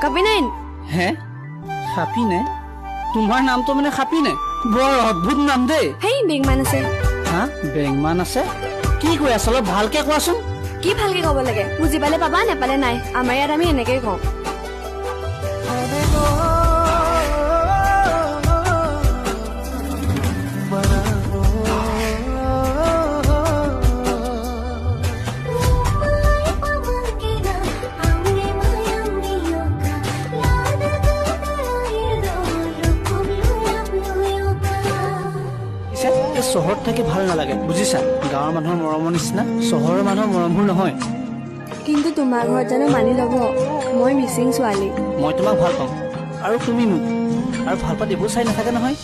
কাপিনাইন। হে, সাপিনে? তোমাৰ নামটো মানে সাপিনে? বৰ অদ্ভুত নাম দেই। হেই, বেংমান আছে। হা, বেংমান আছে? কি কৈ আছা, অলপ ভালকে কোৱাচোন। কি ভালকে ক'ব লাগে? বুজি পালে পাবা, নাপালে নাই। আমাৰ ইয়াত আমি এনেকেই কওঁ। পিছে এই চহৰত থাকি ভাল নালাগে বুজিছা। গাঁৱৰ মানুহৰ মৰমৰ নিচিনা চহৰৰ মানুহৰ মৰমবোৰ নহয়। কিন্তু তোমাৰ ঘৰত জানো মানি ল'ব? মই মিচিং ছোৱালী। মই তোমাক ভাল পাওঁ আৰু তুমি মোক, আৰু ভাল পাত এইবোৰ চাই নাথাকে নহয়।